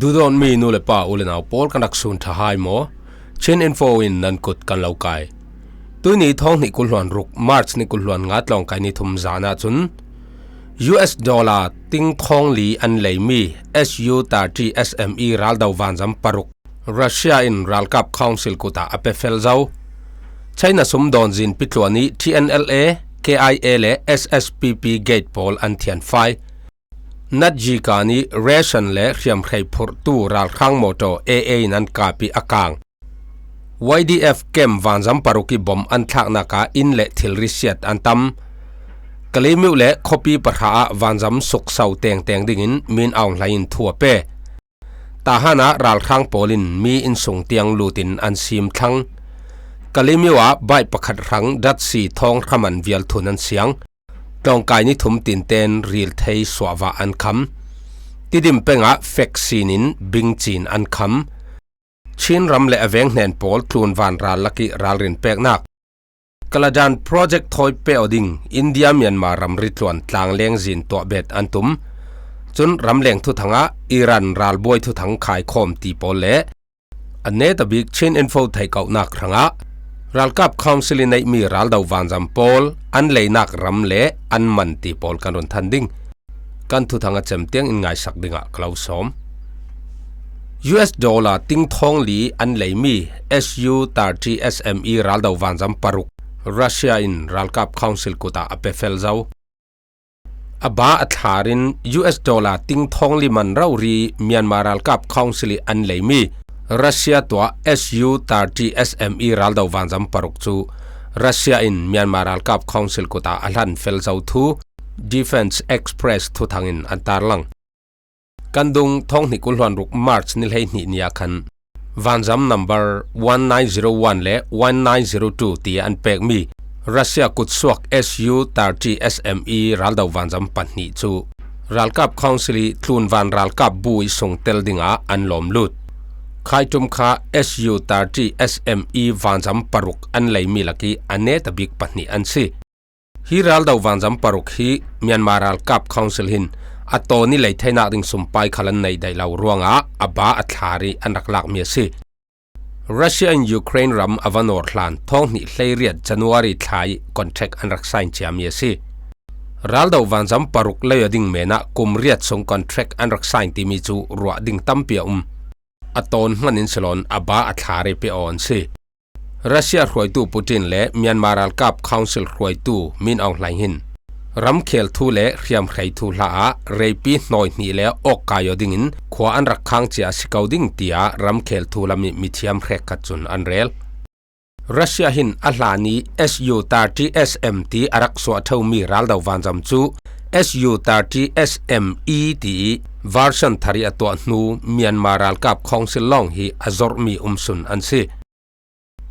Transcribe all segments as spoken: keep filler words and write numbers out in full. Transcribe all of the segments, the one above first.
Duhdawtmi nu le pa, u le nau pawl, kan rak sun ṭha hai maw? Chin Info in nan kut kan lo kai. Tuini thawng hnih kul hluan ruk, March ni kul hluan nga, tlawngkai ni thum zana chun U S dollar ting thawng li an leimi S U thirty S M E raldo vanzam paruk Russia in ralkap Council kutah a pe fel zo. China sumdawn zinpi tluan i T N L A, K I A le S S P P gate pawl an thianfai. Natjika ni ration le hriamhrei phurhtu ralhrang mawtaw A A in an kap i a kang. Y D F camp vanzam paruk i bom an thlaknak ah inn le thilri siat an tam. Kalemyo le khuapi pahra ah vanzam suksau tengteng dingin Min Aung Hlaing in thu a pe. Tahan ah ralhrang pawl in mi innsung tiang lutin an sim thlang. Kalemyo ah bike pakhat hrang datsi thawng hraman vial thun an siang. Tlawngkai ni thum tinten ril thei suahvah an kham. Tidim peng ah fek sinin bingcin an kham. Chin ram le a veng hnen pawl tlunvan ral lak i ralrin peknak. Kaladan project thawi pe aw ding India Myanmar ramri tluan tlangleng zin tuah bet an tum. Cun ramleng thuthang ah Iran ralbuai thuthang khaikhawm ti pawl le a neta bik Chin Info theihkauhnak hrangah ralkap Council i neihmi raldo vanzam pawl an leinak ram le an man ti pawl kan run than ding. Kan thuthang a cem tiang in ngaisak dingah ka lo sawm. U S dollar ting thawng li an leimi S U thirty S M E raldo vanzam paruk Russia in ralkap Council kutah a pe fel zo. A ba a thlarin U S dollar ting thawng li man rori Myanmar ralkap Council i an leimi Russia tuah S U thirty S M E raldo vanzam paruk cu Russia in Myanmar ralkap Council kutah a hlan fel zo thu Defence Express thuthang in an tarlang. Kan dung thawng hnih kul hluan ruk March ni hleihnih ni ah khan vanzam number one nine zero one le one nine zero two ti an pekmi Russia kutsuak S U thirty S M E raldo vanzam pahnih cu ralkap Council i tlunvan ralkap bu i sung tel dingah an lawm lut. Khaitum kha S U thirty S M E vanzam paruk an leimi lak i a neta bik pahnih an si. Hi raldo vanzam paruk hi Myanmar ralkap Council hin a tawn i lei theinak ding sumpai khal an neih daih lo ruangah a ba a thlar i an rak lakmi a si. Russia in Ukraine ram a va nawr hlan thawng hnih hleiriat January thla i contract an rak sign ciami a si. Raldo vanzam paruk lei a ding menah kum riat sung contract an rak sign timi cu ruah ding tampi a um. A tawn hman in si loin a ba a thlar i pe aw an si. Russia hruaitu Putin le Myanmar ralkap Council hruaitu Min Aung Hlaing hin ramkhel thu le hriamhrei thu hla ah reipi hnawi hnih le awk kai aw dingin khua an rak khang cia a si ko ding, tiah ramkhel thu lam i mithiam hrekkhat cun an rel. Russia hin a hlan i S U thirty S M ti a rak suah ṭheumi raldo vanzam cu S U thirty S M E ti i version thar i a tuah hnu Myanmar ralkap Council lawng hi a zorhmi um sun an si.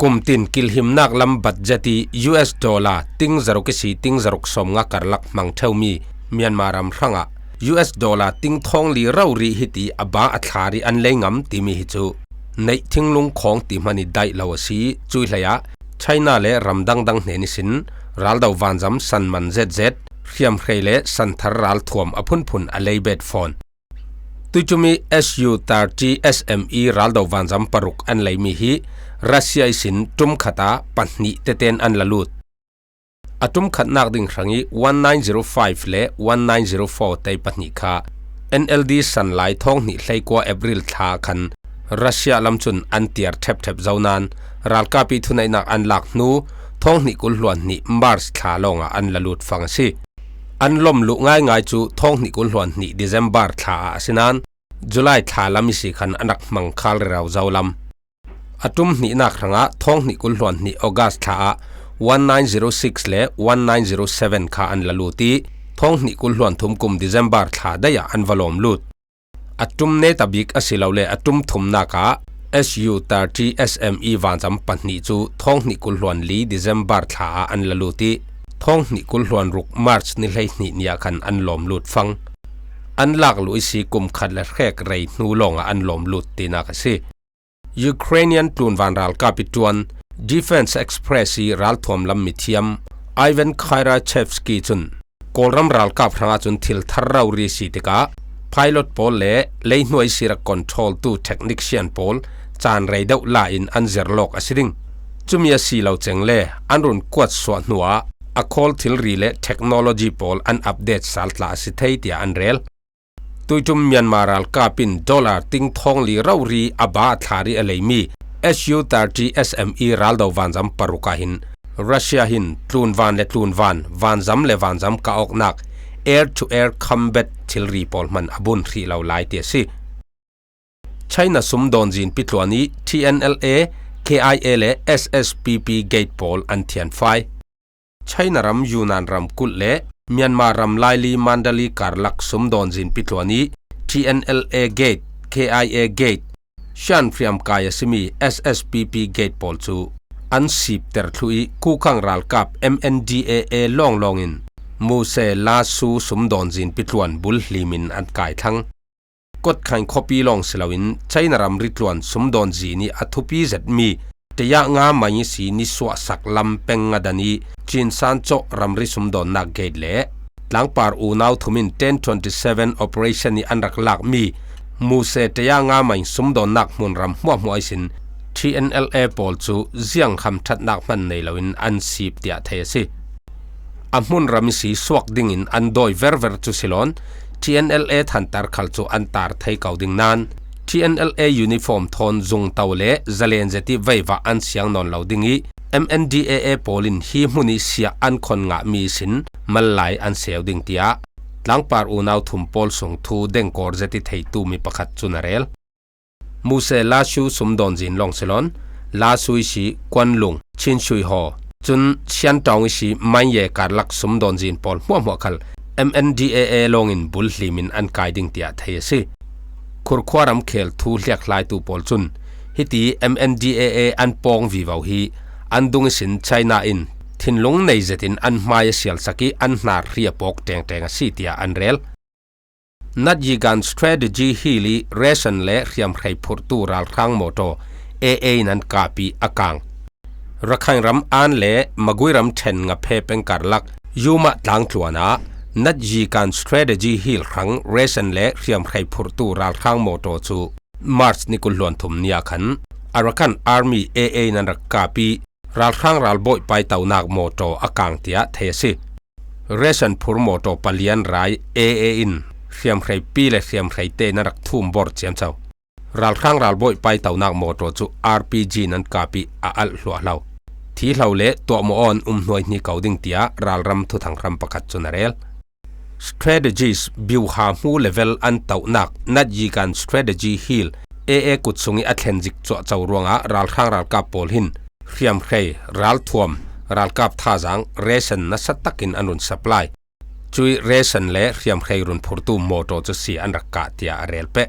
Kum tin kilhimnak lam budget i U S dollar ting zaruk ihsi ting zaruk sawmnga karlak hmang ṭheumi Myanmar ram hrangah U S dollar ting thawng li rori hiti a ba a thlar i an lei ngam timi hi cu neih thinglung khawng ti hman i daih lo a si. Cui hleiah China le ram dangdang hnen ihsin raldo vanzam san man zetzet, hriamhrei le santhar ralthuam a phunphun a lei bet fawn. Tuicumi S U thirty S M E raldo vanzam paruk an leimi hi Russia ihsin ṭum khat ah pahnih teten an la lut. A ṭum khatnak ding hrang i one nine zero five le one nine zero four tei pahnih kha N L D san lai thawng hnih hleikua April thla khan Russia lam cun an tiar ṭhepṭhep zo nain ralkap i thuneihnak an lak hnu thawng hnih kul hluan hnih March thla lawngah an la lut fang a si. An lawm luh ngaingai cu thawng hnih kul hluan hnih December thla ah a si nain July thla lam ihsi khan an rak hmang khal rero zo lam. A ṭum hnihnak hrangah thawng hnih kul hluan hnih August thla ah one nine zero six le one nine zero seven kha an la lut i thawng hnih kul hluan thum kum December thla daih ah an va lawm lut. A ṭum neta bik asilole a ṭum thumnak ah S U thirty S M E vanzam pahnih cu thawng hnih kul hluan li December thla ah an la lut i thawng hnih kul hluan ruk March ni hleihnih ni ah khan an lawm lut fang. An lak luh ihsi kum khat le hrek rei hnu lawngah an lawm lut tinak a si. Ukrainian tlunvan ralkap i ṭuan Defence Express i ralthuam lam mithiam Ivan Khairachevsky cun Kawlram ralkap hrangah cun thil thar rori si tikah Pilot pawl le leihnuai sira control tu technician pawl caan rei deuh la in an zirlawk a si ding. Cumi a si lo ceng le an run kuat suah hnuah a khawl thilri le technology pawl an update sal tla a si thei tia an rel. Tuitum Myanmar ralkap in dollar ting thawng li rori a ba a thla ri a leimi S U thirty S M E raldo vanzam paruk ah hin Russia hin tlunvan le tlunvan, vanzam le vanzam ka awknak air to air combat thilri pawl hman a bun hrih lo lai ti a si. China sumdawn zin pitluan i T N L A, K I A le S S P P gate pawl an thianfai. China ram Yunnan ram kulh le Myanmar ram Laili Mandali karlak sumdawn zin pitluan i T N L A gate, K I A gate, Shan hriamkai a simi S S P P gate pawl cu an sipter thluh i Kukhang ralkap M N D A A lawnglawng in Muse Lasu sumdawn zin pitluan bul hlimin an kai thlang. Kotkhain khuapi lawng si loin China ram ritluan sumdawn zin i a thupi zetmi Tayah nga mai si nisuahsak lam peng ngadan i Chinsan cawh ramri sumdawnnak gate le tlangpar unau thum in ten twenty seven operation i an rak lakmi Muse Tayah nga mai sumdawnnak hmunram hmuahhmuah ihsin T N L A pawl cu ziangkham ṭhatnak hman nei loin an sip tiah thei a si. A hmunram ihsi suak dingin an dawi verver cu si lawn T N L A thantar khal cu an tar thei ko ding nain T N L A uniform thawn zungto le zalen zet i veivah an siang nawn lo ding i M N D A A pawl in hi hmun i siah an khon ngahmi ihsin mallai an seu ding tiah tlangpar unau thum pawl sung thu dengkawr zet i theitu mi pakhat cun a rel. Muse Lasu sumdawn zin lawng si lawn, Lasu ihsi Kuanlung, Chinsui haw, cun Siantawng ihsi Manye karlak sumdawn zin pawl hmuahhmuah khal M N D A A lawngin bul hlimin an kai ding tiah thei a si. Khurkhua ramkhel thu hliakhlaitu pawl cun hiti M N D A A an pawng vivo hi an dung ihsin China in thinlung nei zetin an hmai a sialsak i an hnar hri a pawk ṭengṭeng a si tiah an rel. Natyigan Strategy Hill i ration le hriamhrei phurhtu ralhrang mawtaw A A in an kap i a kang. Rakhine ram An le Magui ram ṭhen Ngaphe peng karlak Yuma tlangtluan ah Natyigan Strategy Hill hrang ration le hriamhrei phurhtu ralhrang mawtaw cu March ni kul hluan thum ni ah khan Arakan Army A A in an rak kap i ralhrang ralbawipai tonak mawtaw a kang tiah thei a si. Ration phur mawtaw palian rai A A in hriamhrei pi le hriamhrei te in a rak thum bor ciamco. Ralhrang ralbawipai tonak mawtaw cu R P G in an kap i a alh hluahhlo. Thihlo le tuahmawh awn um hnuaihni ko ding tiah ralram thuthang hram pakhat cun a rel. Strategies biuha hmu level an tohnak Natyigan Strategy Hill A A kut sung i a thlen zik cuahco ruangah ralhrang ralkap pawl hin hriamhrei, ralthuam, ralkap thazaang, ration nasa takin an run supply. Cui ration le hriamhrei run phurtu mawtaw cu si an rak kah tiah a rel peh.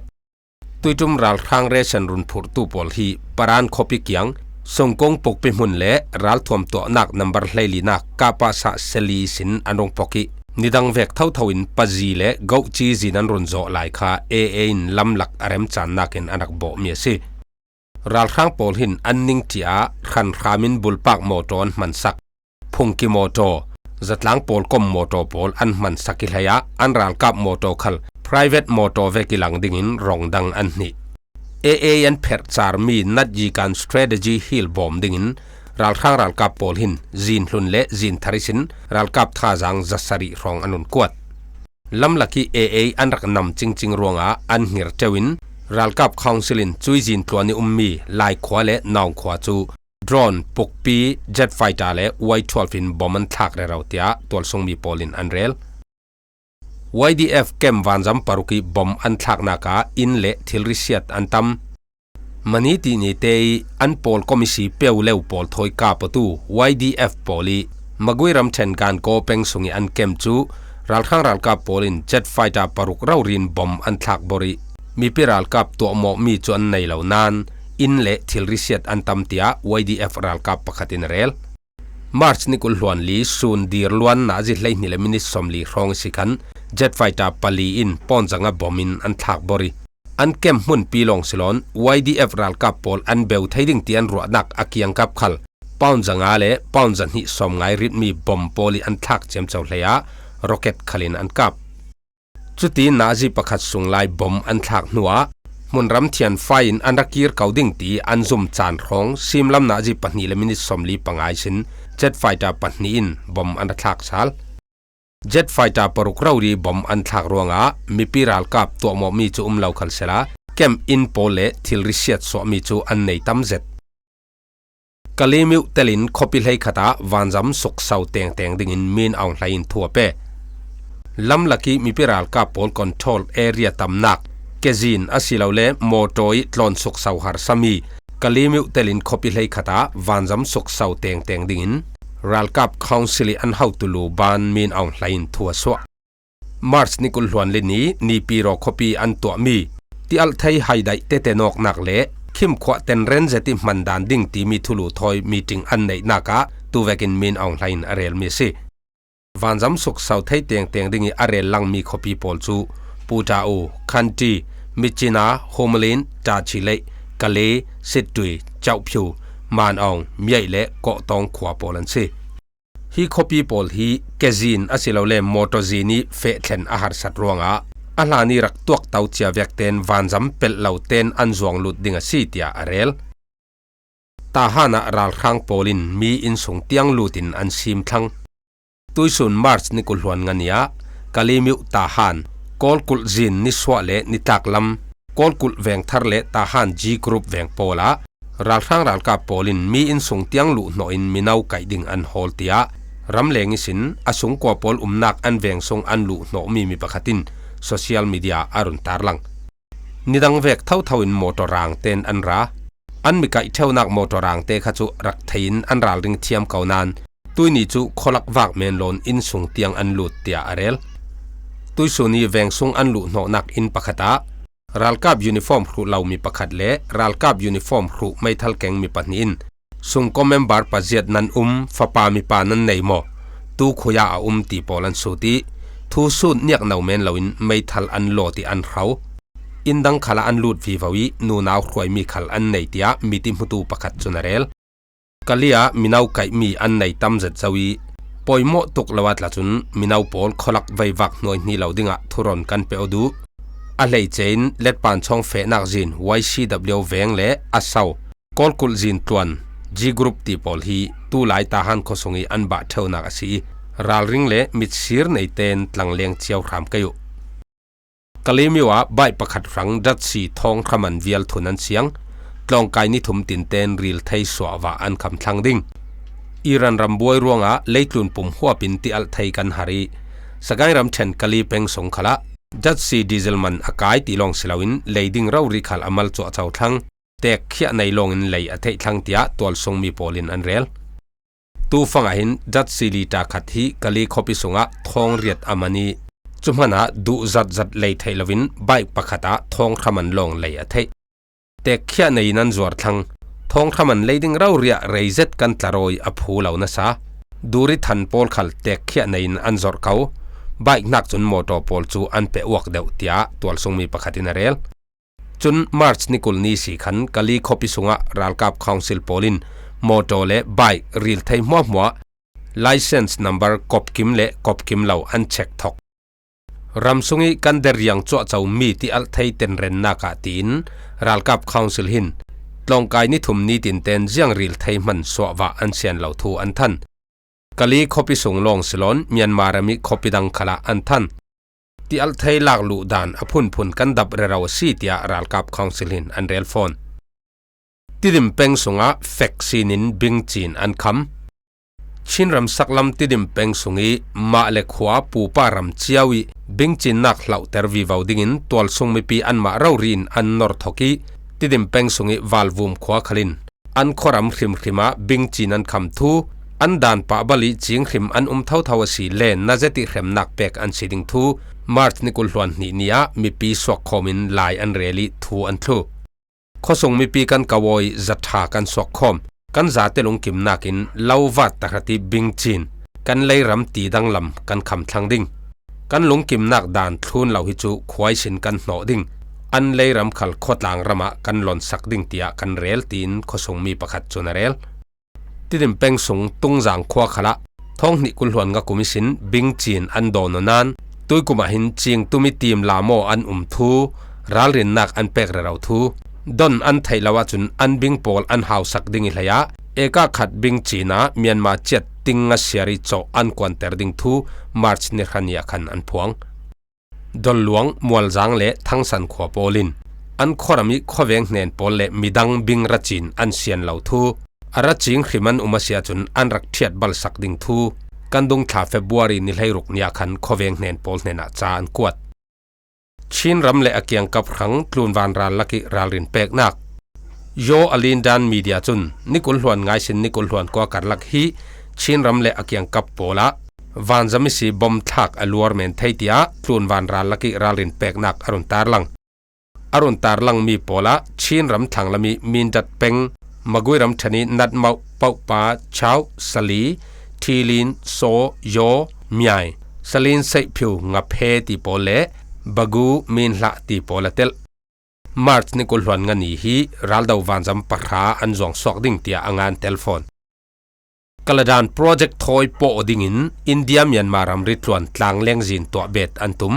Tuitum ralhrang ration run phurtu pawl hi Paran khuapi kiang, Songkong pukpi hmun le ralthuam tuahnak nambar hleilinak Kapasa Seli sin an rung pok i nidang vek thotho in pazi le gohci zin an run zawh lai kha A A in lamlak a remcannak in an rak bawhmi a si. Ralhrang pawl hin an ning ṭiah hranhram in bulpak mawtaw an hmansak. Phungki mawtaw, zatlang pawl kom mawtaw pawl an hmansak i hleiah an ralkap mawtaw khal private mawtaw vek i lang dingin rong dang an hnih. A A an pherh carmi Natyigan Strategy Hill bawm dingin ralhrang ralkap pawl hin zin hlun le zin thar ihsin ralkap thazaang zasarih hrawng an run kuat. Lamlak i A A an rak nam cingcing ruangah an hngir ṭeu in ralkap council in cui zin tluan i ummi Laikhua le Naungkhua cu drone, pukpi, jet fighter le Y twelve in bom an thlak rero tiah tualsungmi pawl in an rel. Y D F kem vanzam paruk i bom an thlaknak ah inn le thilri siat an tam. Mani tini te i an pawl komisi peuleu pawl thawi kap awtu Y D F pawl i Magui ramṭhen Gankaw peng sung i an kem cu ralhrang ralkap pawl in jet fighter paruk rori in bom an thlak bor i mipi ralkap tuahmawhmi cu an nei lo nain inn le thilri siat an tam tiah Y D F ralkap pakhat in a rel. March ni kul hluan li sun dir luan nazi hleihnih le minit sawmli hrawng i si khan jet fighter pali in pawnzang a bom in an thlak bor i an kem hmunpi lawng si lawn Y D F ralkap pawl an beu thei ding ti an ruahnak a kiangkap khal pawnzanga le pawnzahnih sawm ngai ritmi bom pawl i an thlak ciamco hlei ah rocket khal in an kap. Cuti nazi pakhat sung lai bom an thlak hnuah hmunram thianfai in an ra kir ko ding ti an zum caan hrawng simlam nazi pahnih le minit sawmli panga ihsin jet fighter pahnih in bom an ra thlak sal. Jet fighter paruk rori bom an thlak ruangah mipi ralkap tuahmawhmi cu um lo khal sela, camp inn pawl le thilri siatsuahmi cu an nei tam zet. Kalaymyo telin khuapi hleikhat ah vanzam sukso tengteng dingin Min Aung Hlaing in thu a pe. Lamlak ih mipi ralkap pawl control area tamnak kezin asilole mawtaw ih tlawn sukso harsami Kalaymyo telin khuapi hleikhat ah vanzam sukso tengteng dingin ralkap council ih an hotu lu ban Min Aung Hlaing in thu a suah. March ni kul hluan li ni Nipiro khuapi an tuahmi tialhthei haidaih tete nawknak le khimkhuah tenren zet ih hman dan ding timi thulu thawi meeting an neihnak ah tuvekin Min Aung Hlaing in a relmi a si. Vanzam sukso thei tengteng ding ih a rel langmi khuapi pawl cu Putao, Khanti, Myitkyina, Humalen, Tachi le Kale, Sittwe, Kyaukphyu, Maung Aung, Myaik le Kawhtawng khua pawl an si. Hi khuapi pawl hi kezin asilole mawtaw zin ih fehthlen a harsat ruangah a hlan ih rak tuakto cia vekten vanzam pelh loten an zuang lut ding a si, tiah a rel. Tahan ah ralhrang pawl in mi innsung tiang lutin an sim thlang. Tuihsun March ni kul hluan nga ni ah Kalaymyo Tahan, Kawlkulh zin nisuah le nitlak lam, Kawlkulh veng thar le Tahan G Group veng pawl ah ralhrang ralkap pawl in mi innsung tiang luh hnawh in mino kaih ding an hawl, tiah ramleng ihsin a sungkua pawl umnak an veng sung an luh hnawhmi mi pakhat in social media a run tarlang. Nidang vek thotho in mawtaw rangten an ra. An mi kaih ṭheunak mawtaw rangte kha cu rak thei in an ralring thiam ko nain tuihni cu khualak vak men loin innsung tiang an lut, tiah a rel. Tuihsun ih veng sung an luh hnawhnak inn pakhat ah ralkap uniform hruh lo mi pakhat le ralkap uniform hruh meithal keng mi pahnih in sungkaw member paziat nan um, fapa mipa nan nei maw, tu khui ah a um ti pawl an sut ih thu sut niakno men loin meithal an lawt ih an hro. Inn dang khalah an lut vivo ih nunau hruaimi khal an nei, tiah miti hmutu pakhat cun a rel. Kale ah mino kaihmi an nei tam zet zo ih pawimawh tuk lo ah tla cun mino pawl khualak veivak hnuaihni lo dingah thurawn kan pe aw duh. A hleice in Letpan chawng fehnak zin Y C W veng le a so Kawlkulh zin tluan G Group ti pawl hi tulai Tahan khuasung ih an bah ṭheunak a si ih ralring le mitsir neiten tlangleng cio hram kei uh. Kalaymyo ah bike pakhat hrang datsi thawng hraman vial thun an siang. Tlawngkai ni thum tinten ril thei suahvah an kham thlang ding. Iran ram buai ruangah leitlun pum huap in tialh thei kan har ih Sagaing ram ṭhen Kale peng sung khalah datsi diesel man a kai ti lawng si loin lei ding rori khal a mal cuahco thlang. Tekkhiah nei lawngin lei a theih thlang, tiah tualsungmi pawl in an rel. Tufangah hin datsi lita khat hi Kale khuapi sungah thawng riat a man ih cu hmanah duh zatzat lei theih loin bike pakhat ah thawng hraman lawng lei a theih. Tekkhiah nei in an zuar thlang. Thawng hraman lei ding rori ah rei zet kan tla rawi a phu lo nasa. Duri than pawl khal tekkhiah nei in an zorh ko. Bike hnak cun mawtaw pawl cu an pe uak deuh, tiah tualsungmi pakhat in a rel. Cun March ni kul ni si khan Kale khuapi sungah ralkap council pawl in mawtaw le bike ril thei hmuahhmuah license number kopkim le kopkim lo an check thok. Ram sungih kan derriang cuahco mi tialh thei tenrennak ah tiin ralkap council hin tlawngkai ni thum ni tinten ziang ril thei hman suahvah an sian lo thu an than. Kale khuapi sung lawng si loin Myanmar ram ih khuapi dang khalah an than. Tialh thei lak luh dan a phunphun kan dap rero a si, tiah ralkap council hin an rel fawn. Tidim peng sungah fek sinin bingcin an kham. Chin ram saklam Tidim peng sungih mah le khua pupa ram cio ih bingcinnak hlauhter vivo dingin tualsung mipi anmah rori in an nor thok ih Tidim peng sungih Valvum khua khalin an khuaram hrimhrim ah bingcin an kham thu, an dan pah bal ih cinghrim an um thotho a si le na zet ih hremnak pek an si ding thu March ni kul hluan hnih ni ah mipi suakkhawm in lai an rel ih thu an thlu. Khuasung mipi kan ko aw ih zaṭha kan suakkhawm. Kan zate lungkimnak in lo vat tahrat ih bingcin kan leiram ti danglam kan kham thlang ding. Kan lungkimnak dan thlun lo hi cu khua ihsin kan hnawh ding. An leiram khal khuatlang ram ah kan lonsak ding, tiah kan rel, tiin khuasung mi pakhat cun a rel. Tidim peng sung Tungzang khua khalah thawng hnih kul hluan nga kum ihsin bingcin an dawn aw nain Tuikumah hin Cingtumi team lamaw an um thu, ralrinnak an pek rero thu, don an theih lo ahcun an bing pawl an hausak ding i hleiah eka khat bing cin ah Myanmar ciat ting ngasiar i cawh an kuanter ding thu March ni hra ni ah khan an phuang. Dolluang, Mualzang le Thangsan khua pawl in an khuaram i khuaveng hnen pawl le midang bing racin an sian lo thu, a racing hrim an um a si ahcun an rak ṭhiat balsak ding thu kan dungthla February ni hleiruk ni ah khan khuaveng hnen pawl hnenah ca an kuat. Chin ram le a kiangkap hrang tlunvan ral lak i ralrin peknak. Yaw Alindan Media cun ni kul hluan nga ihsin ni kul hluan kua karlak hi Chin ram le a kiangkap pawl ah vanzam ihsi bom thlak a luar men thei tiah tlunvan ral lak i ralrin peknak a run tarlang. A run tarlangmi pawl ah Chin ram thlanglam i Mindat peng, Magui ram ṭhen i Natmauh, Pauhpa, Chau, Sali, Thilin, Saw, Yaw, Miai, Salin, Seihphiu, Ngaphe ti pawl le Bagu, Minhlah ti pawl a telh. March ni kul hluan nga ni hi raldo vanzam pahra an zuang suak ding tiah a ngan tel fawn. Kaladan project thawi pawh dingin India Myanmar ramri tluan tlangleng zin tuah bet an tum.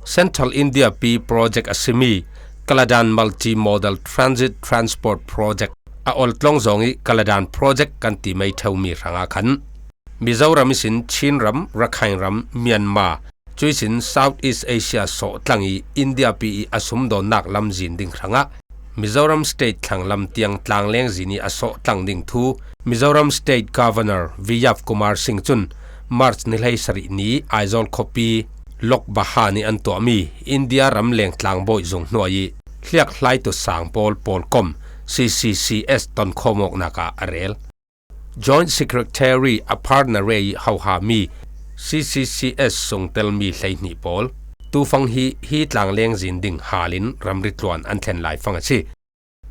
Central India pi project a simi Kaladan Multi-Modal Transit Transport Project a oltlawng zawng i Kaladan project kan ti mai ṭheumi hrangah khan Mizoram ihsin Chin ram, Rakhine ram, Myanmar, cuihsin South East Asia sawhtlang i India pi i a sumdawnnak lamzin ding hrangah Mizoram State thlanglam tiang tlangleng zin i a sawhtlang ding thu Mizoram State Governor V Yap Kumar Singh cun March ni hleisarih ni Aizawl khuapi Lokbaha nih an tuahmi India ram lengtlang bawi zung hnuai i hliakhlaitu sang pawl pawlkom C C C S tonkhawm awknak ah a rel. Joint Secretary Aparna Ray hohami C C C S sungtelmi hleihnih pawl tufang hi hi tlangleng zin ding halin ramri tluan an thlen laifang a si.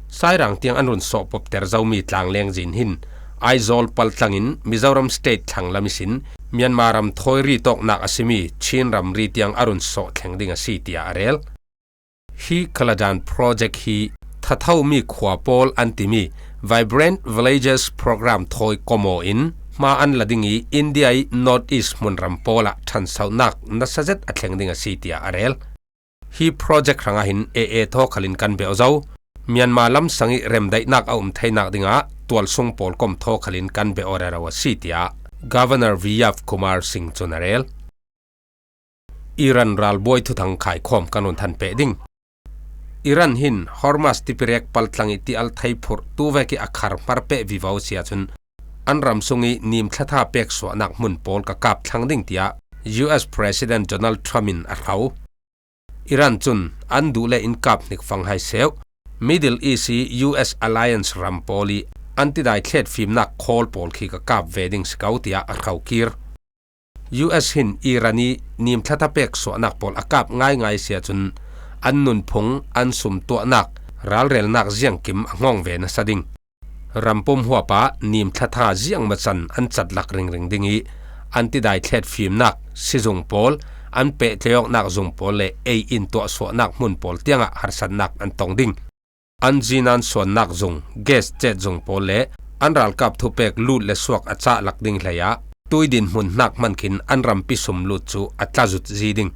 Sairang tiang an run sawhpopter zomi tlangleng zin hin Aizawl paltlangin Mizoram State thlanglam ihsin Myanmar ram thawi ri tawknak a simi Chin ramri tiang a run sawh thleng ding a si tiah a rel. Hi Kaladan project hi thathomi khua pawl an timi Vibrant Villages Program thawi kom aw in hma an la ding i India i North East hmunram pawl ah ṭhansohnak nasa zet a thleng ding a si tiah a rel. Hi project hrangah hin A A thaw khalin kan beh aw zo. Myanmar lamsang i remdaihnak a um theinak dingah tualsung pawlkom thaw khalin kan beh aw rero a si tiah Governor V Yap Kumar Singh cun a rel. Iran ralbuai thuthang khaikhawm kan run than peh ding. Iran hin Hormuz tipirek paltlang i tialthei phurh tuvek i a khar hmar peh vivo si ahcun an ram sung i nim thlatha peksuahnak hmun pawl ka kap thlang ding tiah U S President Donald Trump in a hro. Iran cun an duh le in kap hnik fang hai seuh. Middle East i U S Alliance ram pawl i an tidai thlet fimnak khawl pawl khi ka kap ve ding si ko tiah a hro kir. U S hin Iran i nim thlatha peksuahnak pawl a kap ngaingai si ahcun an nunphung, an sum tuahnak, ralrelnak ziangkim a ngawng ve nasa ding. Rampum huap ah nim thlatha ziangmacan an catlak ringring ding i an tidai thlet fimnak, sizung pawl, an pehtlaiawknak zung pawl le ei in tuahsuahnak hmun pawl tiangah harsatnak an tong ding. An zinan suannak zung, gas cet zung pawl le an ralkap thupek lut le suak a cah lak ding hleiah tuidin hmun hnak hman khin an rampi sum lut cu a tla zut zi ding.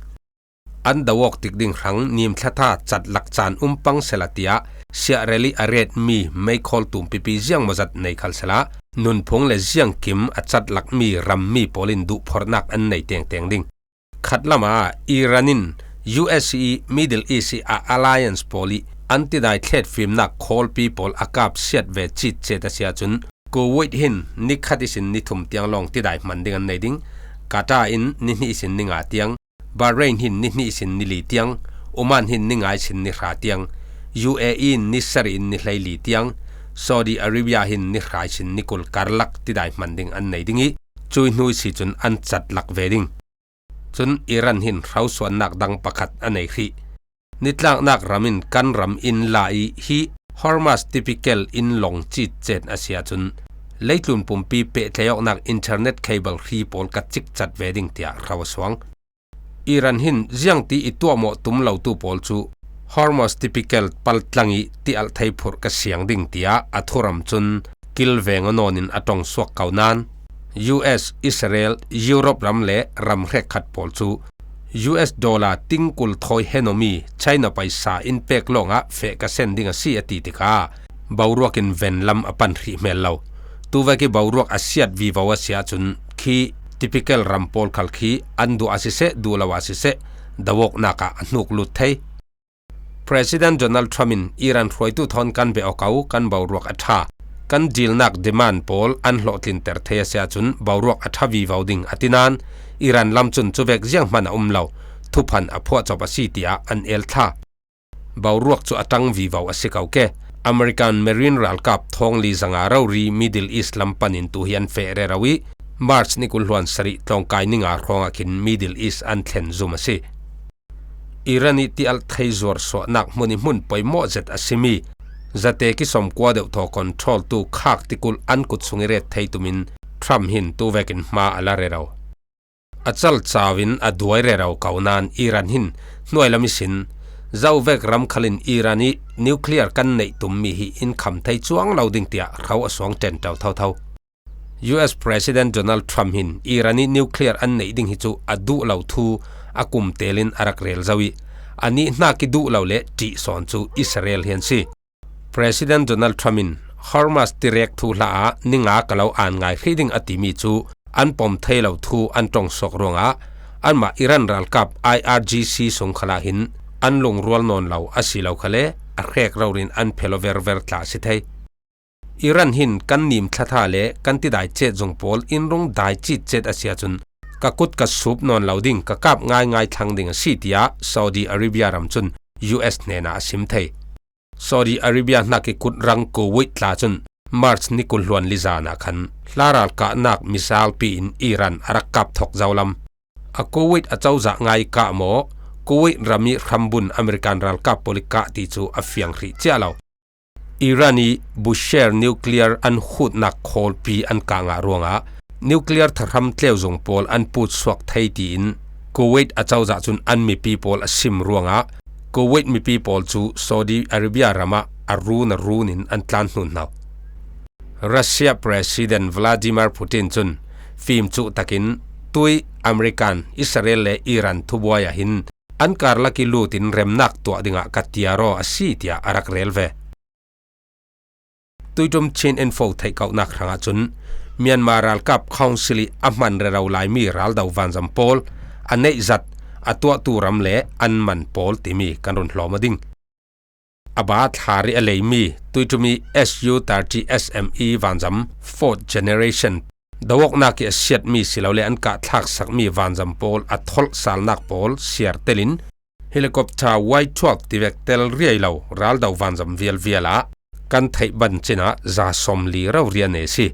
An do awk tik ding hrang nim thlatha catlak caan um pang sela tiah siahrel i a retmi meikhawl tumpipi ziangmawzat nei khal sela nunphung le ziangkim a catlakmi rammi pawl in duhphorhnak an nei tengteng ding. Khatlam ah Iran in U S i Middle East i a alliance pawl i an tidai thlet fimnak khawlpi pawl a kap siat ve citcet a si ahcun Kuwait hin ni khat ihsin ni thum tiang lawng tidai hman ding an nei ding. Qatar in ni hnih ihsin ni nga tiang, Bahrain hin ni hnih ihsin ni li tiang, Oman hin ni nga ihsin ni hra tiang, U A E in ni sarih in ni hleili tiang, Saudi Arabia hin ni hra ihsin ni kul karlak tidai hman ding an nei ding i cui hnu ihsi cun an catlak ve ding. Cun Iran hin hrosuannak dang pakhat a nei hrih. Nitlaknak ram in kan ram in la i hi Hormuz tipikal in lawng citcet a si ahcun leitlun pumpi pehtlaiawknak internet cable hri pawl ka cikcat ve ding tiah hro a suang. Iran hin ziangti i tuahmawh tum lotu pawl cu Hormuz tipikal paltlang i tialthei phurh ka siang ding tiah a thuram cun kilveng aw nawn in a ṭong suak ko nain U S, Israel, Europe ram le ram hrekkhat pawl cu U S dollar tingkul thawi henomi China paisa in pek lawngah feh ka sen ding a si a ti tikah boruak in ven lam a pan hrih hmel lo. Tuvek i boruak a siat vivo a si ahcun khi typical ram pawl khal khi an duh a siseh, duh lo a siseh, do awknak ah a hnuk lut thei. President Donald Trump in Iran hruaitu thawn kan beh aw ko, kan boruak a ṭha, kan dilnak demand pawl an hlawhtlinter thei a si ahcun boruak a ṭha vivo ding a ti nain Iran lam cun cuvek zianghman a um lo, thuphan a phuahcop a si tiah an el thla. Boruak cu a ṭang vivo a si ko ke. American Marine ralkap thawng li zanga rori Middle East lam panin tu hi an feh rero i March ni kul hluan sarih tlawngkai ni nga hrawngah khin Middle East an thlen zum a si. Iran i tialh thei zuar suahnak hmun i hmun poimawh zet a simi zate kisawm kua deuh thaw control tu khak tikulh an kut sung i ret thei tumin Trump hin tuvekin hma a la rero. A cal cau in a duai rero ko nain Iran hin hnuai lam ihsin zovek ram khal in Iran i nuclear kan neih tummi hi in kham thei cuang lo ding tiah hro a suang ṭenṭo thotho. U S President Donald Trump hin Iran i nuclear an neih ding hi cu a duh lo thu a kum tel in a rak rel zo i, a nih hnak i duh lo le ṭih sawn cu Israel hi an si. President Donald Trump in Hormuz tirek thu hla ah ni nga ka lo an ngai hrih ding a timi cu an pom thei lo thu an ṭong suak ruangah anmah Iran ralkap I R G C sung khalah hin an lungrual nawn lo a si lo khale a hrek rori in an phel aw verver tla a si thei. Iran hin kan nim thlatha le kan tidai cet zung pawl in rung dai cit cet a si ahcun ka kut ka sup nawn lo ding, ka kap ngaingai thlang ding a si, tiah Saudi Arabia ram cun U S hnenah a sim thei. Saudi Arabia hnak i kut rang Kuwait tla cun March ni kul hluan li zan ah khan hla ralkahnak missile pi in Iran a rak kap thok zo lam. A Kuwait a cozah ngai kah maw, Kuwait ram i hrambun American ralkap pawl i kah ti cu a fiang hrih cia lo. Iran i Bushehr nuclear an khutnak khawlpi an kah ngah ruangah nuclear thahram tleuzung pawl an put suak thei tiin Kuwait a cozah cun an mipi pawl a sim ruangah Kuwait mipi pawl cu Saudi Arabia ram ah a run a run in an tlan hnunhno. Russia President Vladimir Putin cun fimcuh takin tui American, Israel le Iran thubuai ah hin an karlak i lut in remnak tuah dingah ka tiar aw a si, tiah a rak rel ve. Tuiṭum Chin Info theih kauhnak hrangah cun Myanmar ralkap Council i a hman rero laimi raldo vanzam pawl a neihzat, a tuahtu ram le an man pawl timi kan run hlawm aw ding. A ba thla rih a leimi tuiṭum i S U thirty S M E vanzam fourth generation do awknak i a siatmi silole an kah thlaksakmi vanzam pawl a tholh salnak pawl siar telin helicopter Y twelve tivek tel riai lo raldo vanzam vialvial ah kan theih ban cinah za sawmli rori a nei a si.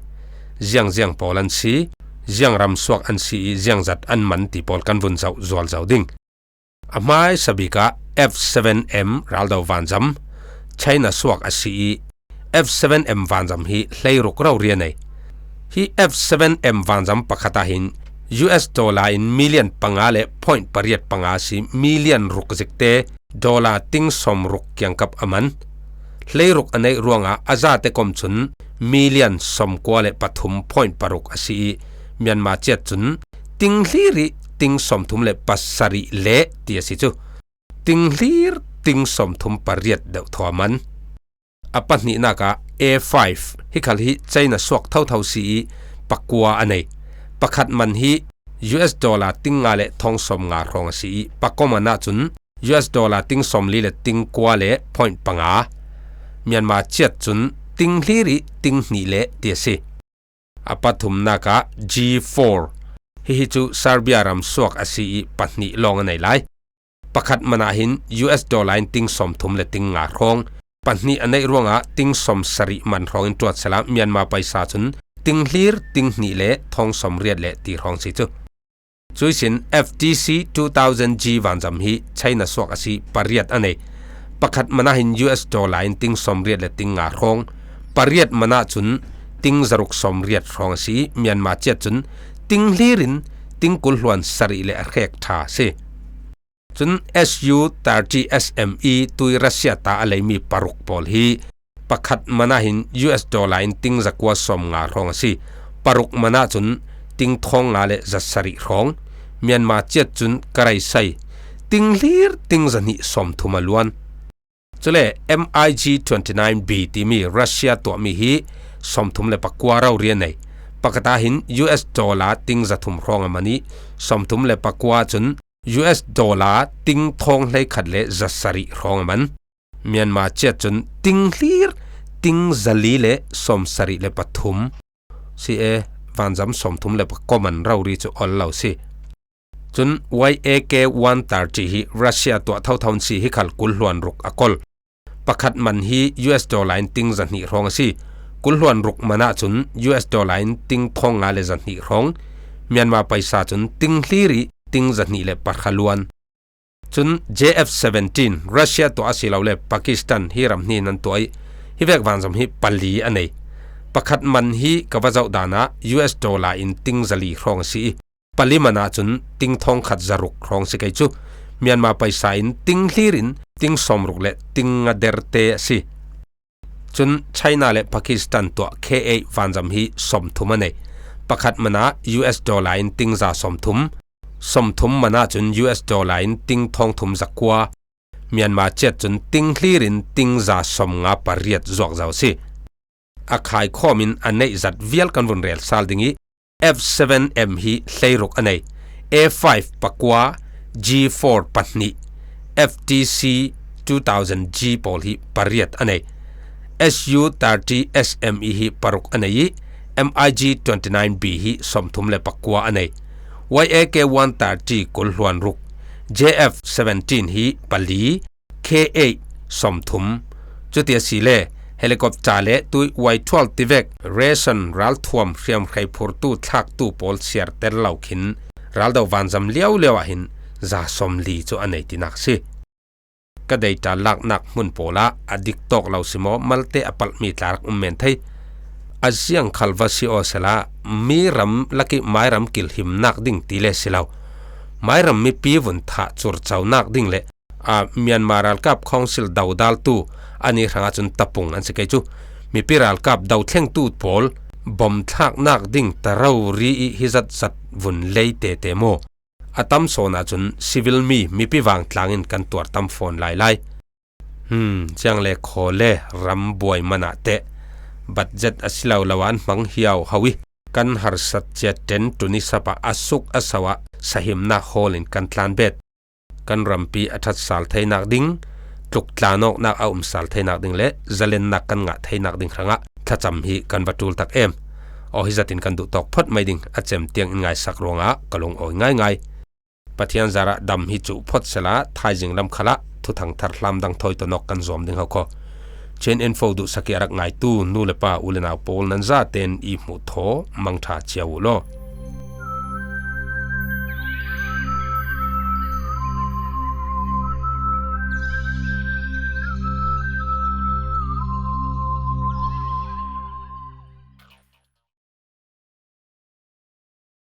Ziangziang pawl an si, ziang ramsuak an si i ziangzat an man ti pawl kan vun zoh zualzo ding. A hmaisa bik ah F seven M raldo vanzam, China suak a si i, F seven M vanzam hi hleiruk rori a nei. Hi F seven M vanzam pakhat ah hin U S dollar in million panga le point pariat panga a si, million ruk zikte dollar ting sawm ruk kiangkap a man. Hleiruk a neih ruangah a zate kom cun million sawm kua le pathum point paruk a si i, Myanmar ciat cun ting hlir i ting sawmthum le pasarih le ti a si cu. Ting hlir ting sawmthum pariat deuh thaw a man. A pahnihnak ah A five hi khal hi China suak thotho si i pakua a nei. Pakhat man hi U S dollar ting nga le thawng sawm nga hrawng a si i pakua man ahcun U S dollar ting sawmli le ting kua le point panga. Myanmar ciat cun ting hlir i ting hnih le ti a si. A pathumnak ah G four. Hihi cu Serbia ram suak a si i pahnih lawng a nei lai. Pakhat man ah hin U S dollar in ting sawmthum le ting nga hrawng, pahnih a neih ruangah ting sawm sarih man hrawng in tuat sehla Myanmar paisa cun ting hlir, ting hnih le thawng sawm riat le ti hrawng si cu. Cuihsin F T C two thousand G vanzam hi China suak a si pariat a nei. Pakhat man ah hin U S dollar in ting sawm riat le ting nga hrawng, pariat man ah cun ting zaruk sawm riat hrawng a si i Myanmar ciat cun ting hlir in ting kul hluan sarih le a hrek ṭha a si. Cun S U thirty S M E tui Russia ta a leimi paruk pawl hi pakhat man ah hin U S dollar in ting zakua sawm nga hrawng a si. Paruk man ah cun ting thawng nga le zasarih hrawng. Myanmar ciat cun Karaisai ting hlir ting zahnih sawmthum a luan. Cule MiG twenty-nine B timi Russia tuahmi hi sawmthum le pakua rori a nei. Pakhat ah hin US dollar ting zathum hrawng a man ih, sawmthum le pakua cun US dollar ting thawng hleikhat le zasarih hrawng a man. Myanmar ciat cun ting hlir, ting zali le sawmsarih le pathum. Si e, vanzam sawmthum le pakua man rori cu ol lo si. Cun YAK one thirty hi Russia tuah thotho an si, hi khal kul hluan ruk a kol. Pakhat man hi US dollar in ting zahnih hrawng a si. Kul hluan ruk man ahcun US dollar in ting thawng nga le zahnih hrawng. Myanmar paisa cun ting hlir ih ting zahnih le pakua luan. Cun JF seventeen, Russia tuah a si lo le Pakistan hi ram hnih in an tuah ih, hi vek vanzam hi pali a nei. Pakhat man hi ka va zoh dan ah US dollar in ting zali hrawng a si ih, pali man ahcun ting thawngkhat zaruk hrawng si kei cu. Myanmar paisa in ting hlir in ting sawmruk le ting nga derte a si. Cun China le Pakistan tuah K eight vanzam hi sawmthum a nei. Pakhat man ah US dollar in ting za sawmthum, sawmthum man ahcun US dollar in ting thawngthum zakua, Myanmar ciat cun ting hlir in ting za sawmnga pariat zuak zo a si. A khaikhawm in a neih zat vial kan vun rel sal ding ih, F seven M hi hleiruk a nei, A five pakua, G four pahnih, FTC two thousand G pawl hi pariat a nei. SU thirty SME hi paruk a nei ih, MiG twenty-nine B hi sawmthum le pakua a nei. YAK one thirty kul hluan ruk, JF seventeen hi pali, K eight sawmthum. Cuti a si le helicopter le tuih Y twelve tivek ration ralthuam hriamhrei phurtu thlaktu pawl siarter lo khin raldo vanzam liaulio ah hin za sawmli cu a nei tinak si. Ka data laknak hmun pawl ah a dik tawk lo si maw, malte a palhmi tla rak um men thei. A ziang khal va si aw sehla, mi ram lakih mairam kilhimnak ding ti le si lo, mairam mipi vun thah curconak ding le, aa, Myanmar ralkap council dodaltu an i hrangah cun tapung an si kei cu. Mipi ralkap dothlengtu pawl bom thlaknak ding ta rori ih hi zatzat vun lei tete maw? A tam sawn ahcun civil mi mipi vangtlang in kan tuar tam fawn lailai. Hmm, ciang le khaw le ram buai man ah teh budget a si lo lo ah an hmang hiau ho ih kan harsat cia ṭen ṭun ih sap ah a suk a so ah sahimnak hawl in kan tlan bet. Kan rampi a ṭhat sal theinak ding, tluk tlanawknak a um sal theinak ding le zalennak kan ngah theinak ding hrangah thlacam hi kan va ṭul tak em. Aw, hi zatin kan duh tawk phot mai ding a cem tiang in ngaisak ruangah ka lungawi ngaingai. Pathian zarah dam hi cuh phot sehla, thaizing lam khalah thuthang thar hlam dang thawi tawnawk kan zuam ding ho khaw. Chin Info duhsak ih a rak ngaitu nu le pa, u le nau pawl nan zaten i hmuh thaw mangṭha cia uh law.